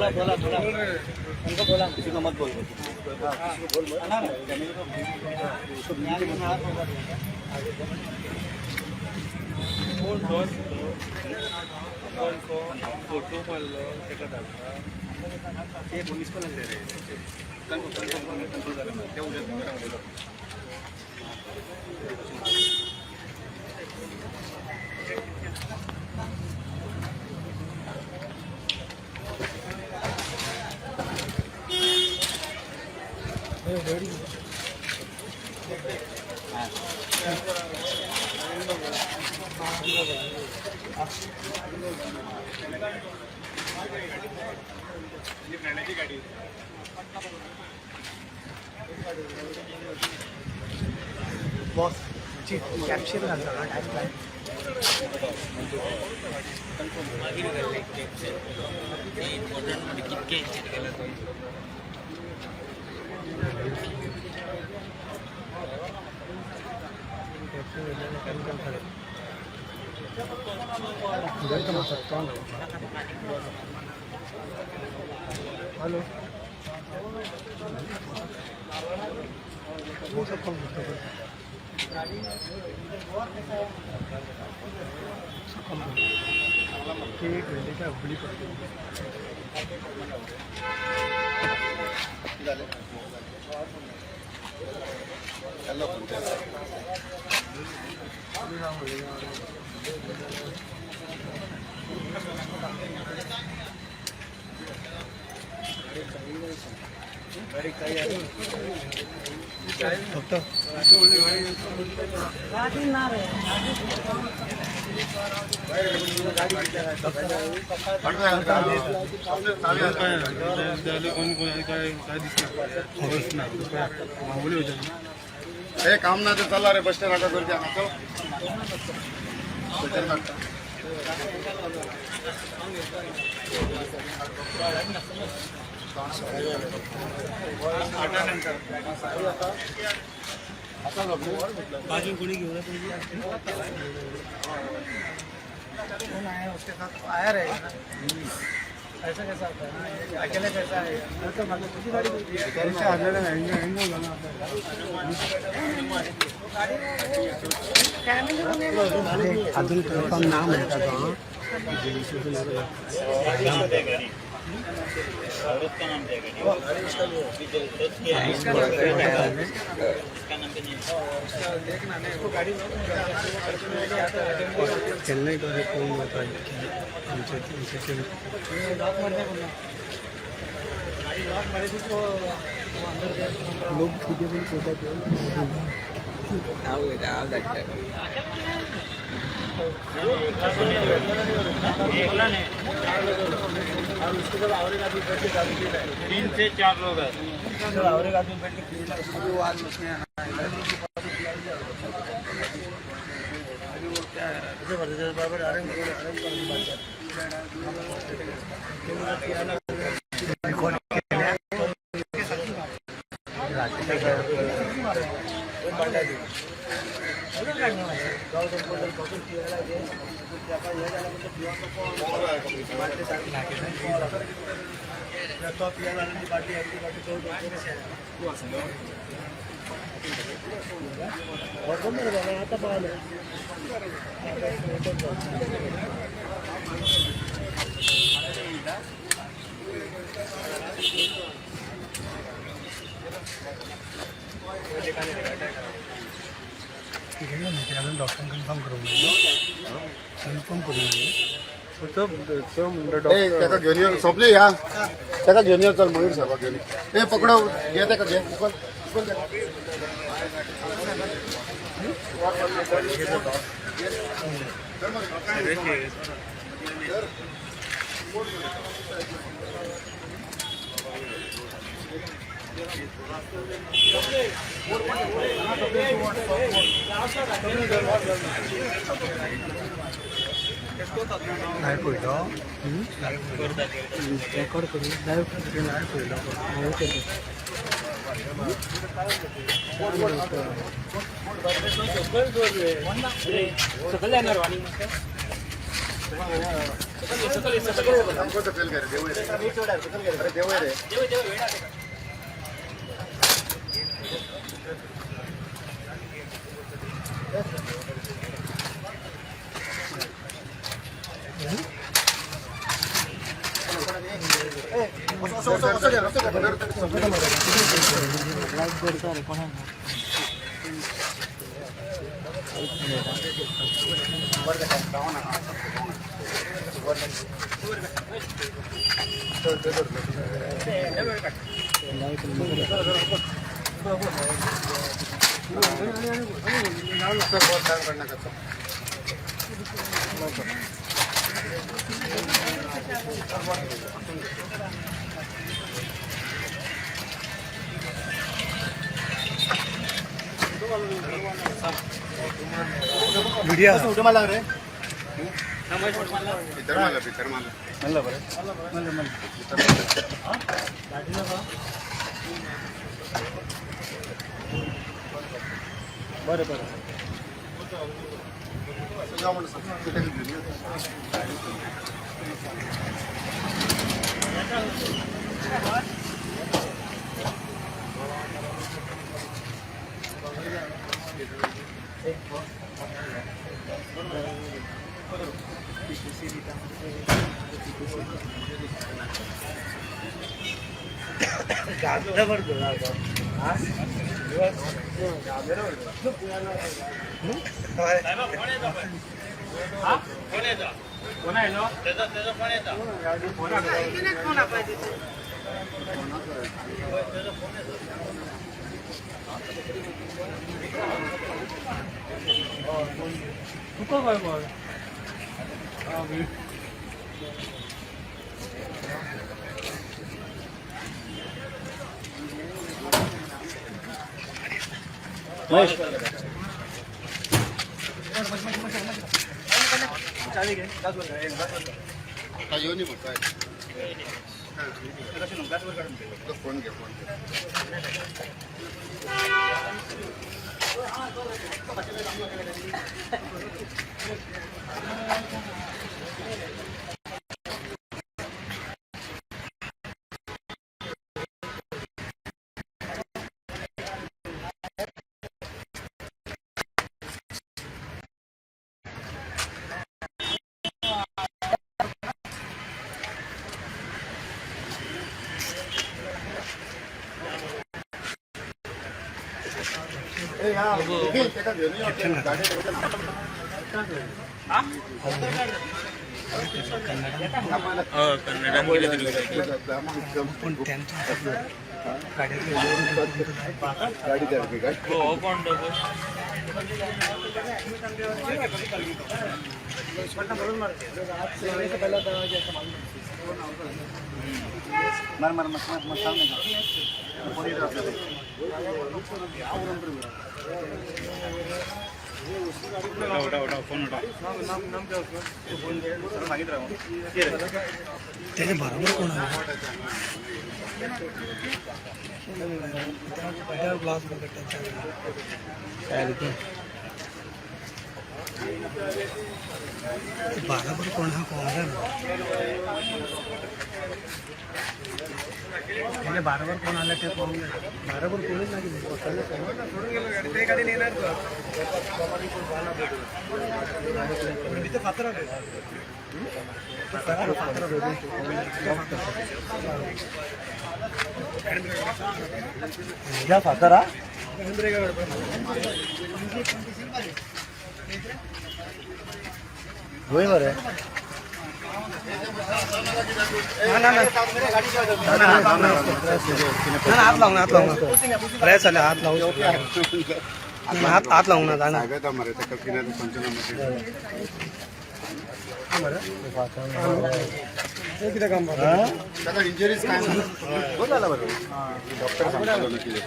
बोला बोला बोला, उनको बोला. किसी को मत बोल, किसी को बोल मत. उसको नीचे मत. कोण दोन कोण कोण फोटो मारलो तेका धाडटा. ते पोलीस पण लागले रे. कंट्रोल कंट्रोल झालं ते उद्या उद्या. बॉस, कॅप्शन घालता ना टाइम. मागीर घातले कॅप्शन ते इम्पॉर्टंट, म्हणजे कितके हेचेर गेला तो. हॅलो, वो सब कम करतो, सब कम करतो. ते एक घंटे काय हुबळी पडते. झाले. हॅलो. फक्त हे काम ना तर चला रे, बस स्टँड आता गर्दी आहे. चल. पेट्रोल टाकता. बाजू कोणी घेऊन कौन आया उसके साथ आया रहेगा ना. ऐसा कैसा होता है ना, अकेले कैसा आएगा? तुझी गाडी. अजून कन्फर्म नाव म्हणता तो. औरत का नाम क्या गाड़ी? इसका नाम पे नहीं. चेन्नई का कोण होता आमच्या आमच्या. लोक किती पण पोटात. तीन से चार लोग हैं. रेकॉर्ड केल्या. अजून डॉक्टर कन्फर्म करून, कन्फर्म करून. ए, त्याका घेऊन ये सोपले या, त्याका घेऊन ये. चल मयूर साहेबा घेऊन ये. ए पकडो, घे त्याका, घे, उकल उकल त्याका. लायव्ह पळयलो, रेकॉर्ड करून लायव्ह लायव्ह पळयलो. सकयल जाणार. सामको सकयल घे रे, देवय रे. अरे देवय रे. सर, वर टाइम काढ नका. भितर मारला, भितर मारला. या म्हणलं सर, तिथे घेऊन ये. आता येऊन ये मग काय. तो फोन घे, फोन घे. ए, हा, निखिल, त्याला घेऊन ये. गाडी पण त्यांच्या गाडी द्या, गाडी. त्याच्या बरोबर कोण आहे? ग्लास बराबर कोण हा कोण आहे बरोबर कोण आलं ते कोण बरोबर कोणच नाही. फातरा होय बरं. ना ना ना, हात लावून, हात लावून फ्रेश आले, हात लावू, हात हात लावून ना जाणार. साहेब येता मरे, ताका कितें पंचनामा. ताका इंजरीज काय ना, बरं झालं, बरं डॉक्टर सांगता कितें.